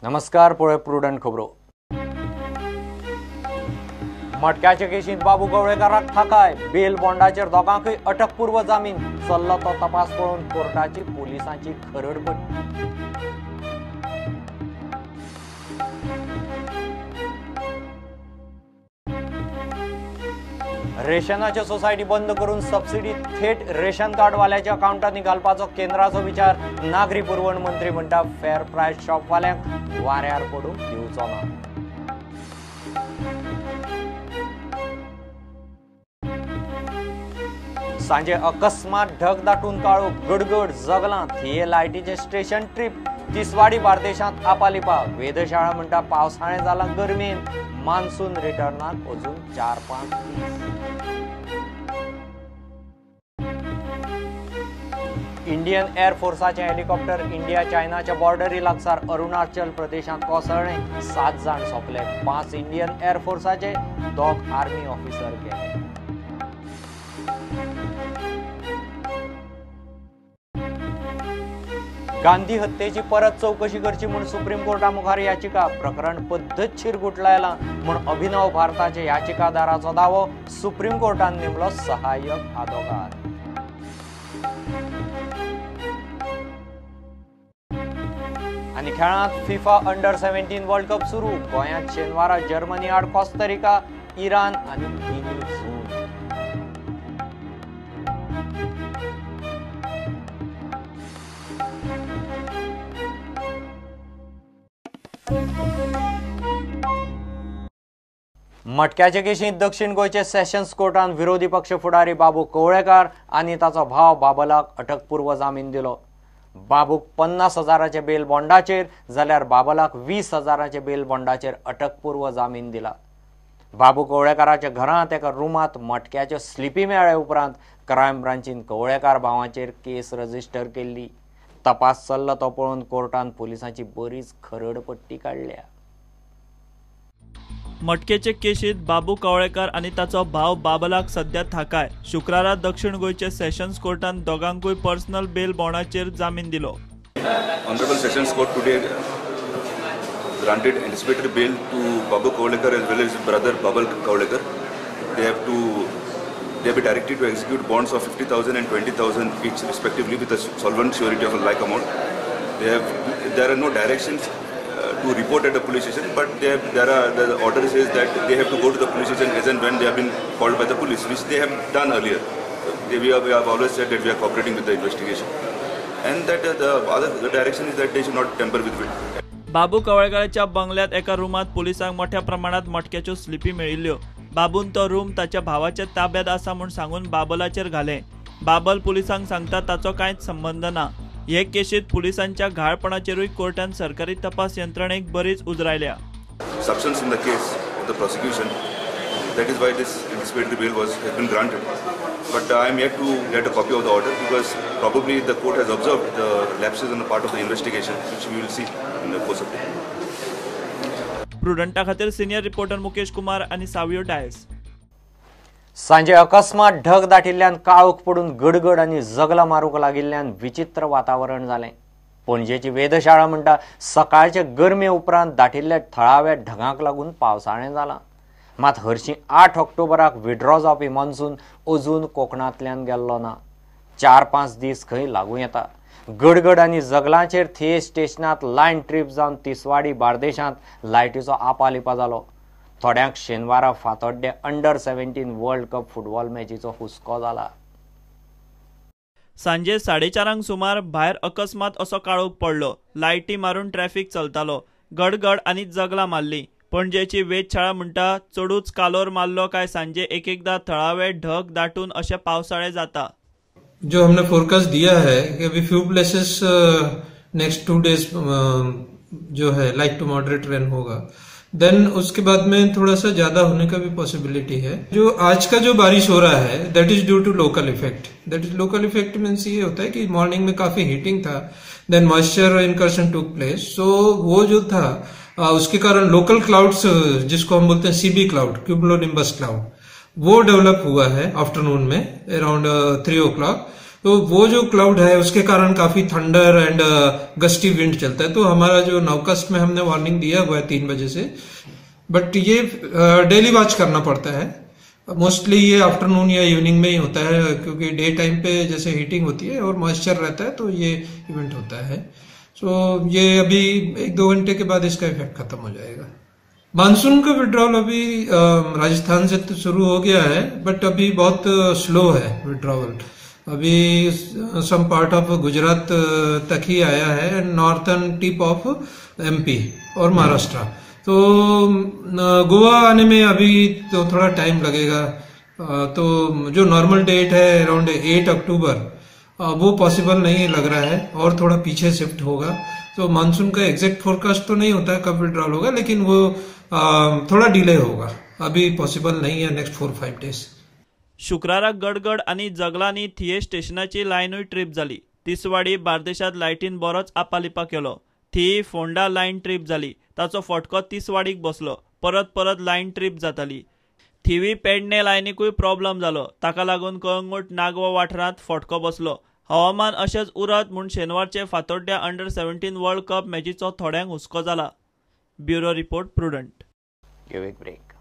नमस्कार, पळय प्रुडंट खबरो. मटक्याचे केशींत बाबू कवळेकाराक थाकाय, बेल बॉन्डाचेर दोगांकय अटकपूर्व जामीन. चल्लो तो तपास पळोवन कोर्टाची पोलिसांची खरडपट्टी. रेशनाच्यो सोसायटी बंद करून सबसिडी थेट रेशन कार्डवाल्याच्या अकाउंटांनी घालपाचो केंद्राचो विचार. नागरी पुरवण मंत्री म्हणटा फेर प्रायस शॉपवाल्यांक वाऱ्यार पडूंक दिवचो ना. सांजे अकस्मात ढग दाटून काळो, गडगड जगलां. थिये लायटीचें स्टेशन ट्रीप तिसवाडी बार्देशांत आपालिपा. वेधशाळा म्हणटा पावसाळें जालां गरमेन, मान्सून रिटर्नाक अजून 4-5 दीस. इंडियन एअरफोर्साचें हेलिकॉप्टर इंडिया चायनाच्या बॉर्डरी लागसार अरुणाचल प्रदेशांत कोसळ्ळें. 7 जाण सोंपले, 5 इंडियन एअरफोर्साचे, 2 आर्मी ऑफिसर गेले. गांधी हत्येची परत चौकशी करची म्हूण सुप्रीम कोर्टा मुखार याचिका. प्रकरण पद्दतशीर गुटलायलां म्हूण अभिनव भारताचे याचिकादाराचो दावो. सुप्रीम कोर्टान नेमलो सहाय्यक आदोगाद. आनी खेळांत फिफा अंडर 17 वर्ल्ड कप सुरू. गोंयांत शेनवारा जर्मनी आड कोस्तारिका, इराण आनी गिनी झून. मटक्याचे केशींत दक्षिण गोंयचे सेशन्स कोर्टान विरोधी पक्ष फुडारी बाबू कवळेकार आनी ताचो भाव बाबलाक अटकपूर्व जामीन दिलो. बाबूक 50,000 बेल बॉन्डाचेर जाल्यार बाबलाक 20,000 बेल बॉन्डाचेर अटकपूर्व जामीन दिला. बाबू कवळेकाराच्या घरांत एका रुमांत मटक्याच्यो स्लिपी मेळ्ळे उपरांत क्रायम ब्रांचीन कवळेकार भावांचेर केस रजिस्टर केल्ली. तपास चल्ला तो पळोवन कोर्टान पोलिसांची बरीच खरडपट्टी काडल्या. मटकेचे केशीत बाबू कवळेकार आनी ताचो भाव बाबलाक सध्या थाकाय. शुक्रारा दक्षिण गोंयचे सेशन्स कोर्टान दोगांकूय पर्सनल बेल बॉन्डाचेर जामीन दिलो. Honourable Sessions Court today granted anticipatory bail to Babu Kavlekar as well as his brother Babal Kavlekar. They have been directed to execute bonds of 50,000 and 20,000 each respectively with a solvent surety of a like amount. There are no directions to report at the police station, but the order says that they have to go to the police station as and when they have been called by the police, which they have done earlier. We have always said that we are cooperating with the investigation, and that the other direction is that they should not tamper with it. बाबू कवळेकाराच्या बंगल्यात एका रुमांत पोलिसांक मोठ्या प्रमाणात मटक्याच्यो sleepy मेळिल्ल्यो. बाबून तो room ताच्या भावाच्या ताब्यात आसा म्हूण सांगून बाबलाचेर घालें. बाबल पोलिसांक सांगता ताचो कांयच संबंद ना. हे केशीत पोलिसांच्या घाळपणाचेरूय कोर्टान सरकारी तपास यंत्रणेक बरीच उजरायल्या. Substance in the case of the prosecution, that is why this anticipatory bail has been granted. But I am yet to get a copy of the order because probably the court has observed the lapses on the part of the investigation, which we will see in the course of time. प्रुडंटा खातीर senior reporter Mukesh Kumar आनी सावियो डायस. सांजे अकस्मात ढग दाटिल्ल्यान काळोख पडून गडगड आनी जगलां मारूंक लागिल्ल्यान विचित्र वातावरण जालें. पणजेची वेधशाळा म्हणटा सकाळचे गरमे उपरांत दाटिल्ल्या थळाव्या ढगांक लागून पावसाळें जालां. मात हरशीं 8 ऑक्टोबराक विड्रॉ जावपी मॉन्सून अजून कोकणांतल्यान गेल्लो ना. 4-5 दीस खंय लागूं येता. गडगड आनी जगलांचेर थिये स्टेशनांत लायन ट्रीप जावन तिसवाडी बार्देशांत लायटीचो आपालिपा जालो. थोड्यांक शेनवारा फातोड्डे अंडर 17 वर्ल्ड कप फुटबॉल मॅचीचो हुस्को जाला. सांजे 4:30 सुमार भायर अकस्मात असो काळोख पडलो. लायटी मारून ट्रॅफिक चलतालो. गडगड आनी जगलां मारली. पणजेची वेधशाळा म्हणटा चडूच कालोर मारलो काय सांजे एक एकदा थळावे ढग दाटून अशें पावसाळे जाता. जो हमने फोरकास्ट दिया है कि अभी फ्यू प्लेसेस नेक्स्ट 2 डेज जो है लाइट टू मॉडरेट रेन होगा, then उसके बाद में थोड़ा सा ज्यादा होने का भी पॉसिबिलिटी है। जो आज का जो बारिश हो रहा है that is due to local effect. That is local effect means ये होता है कि मॉर्निंग में काफी हीटिंग था, then moisture incursion took place, so वो जो था उसके कारण लोकल क्लाउड्स जिसको हम बोलते हैं सीबी क्लाउड, क्यूमुलोनिम्बस क्लाउड, वो डेवलप हुआ है आफ्टरनून में अराउंड 3 o'clock। तो वो जो क्लाउड है उसके कारण काफी थंडर एंड गस्टी विंड चलता है। तो हमारा जो नाउकास्ट में हमने वार्निंग दिया हुआ है 3 बजे से, बट ये डेली वॉच करना पड़ता है। मोस्टली ये आफ्टरनून या इवनिंग में ही होता है, क्योंकि डे टाइम पे जैसे हीटिंग होती है और मॉइस्चर रहता है तो ये इवेंट होता है। सो ये अभी 1-2 घंटे के बाद इसका इफेक्ट खत्म हो जाएगा। मानसून का विड्रॉल अभी राजस्थान से तो शुरू हो गया है, बट अभी बहुत स्लो है विड्रॉवल। अभी सम पार्ट ऑफ गुजरात तक ही आया है and northern tip of MP और महाराष्ट्र। तो गोवा आने में अभी तो थोड़ा टाइम लगेगा। तो जो नॉर्मल डेट है अराउंड 8 अक्टूबर, वो पॉसिबल नहीं लग रहा है और थोड़ा पीछे शिफ्ट होगा। तो मानसून का एग्जैक्ट फोरकास्ट तो नहीं होता है कब विड्रॉल होगा, लेकिन वो थोड़ा डिले होगा, अभी पॉसिबल नहीं है नेक्स्ट 4-5 डेज। शुक्राराक गडगड आनी जगलांनी थिये स्टेशनाची लायनूय ट्रीप जाली। तिसवाडी बार्देशांत लायटीन बरोच आपालिपा केलो। थिये फोंडा लायन ट्रीप जाली, ताचो फटको तिसवाडीक बसलो। परत परत लायन ट्रीप जाताली। थिवी पेडणे लायनीकूय प्रॉब्लम जालो, ताका लागून कळंगूट नागवा वाठारांत फटको बसलो। हवामान अशेंच उरत म्हूण शेनवारचे फातोड्ड्या अंडर 17 वर्ल्ड कप मॅचीचो थोड्यांक हुस्को जाला। Bureau report, Prudent. Give a break.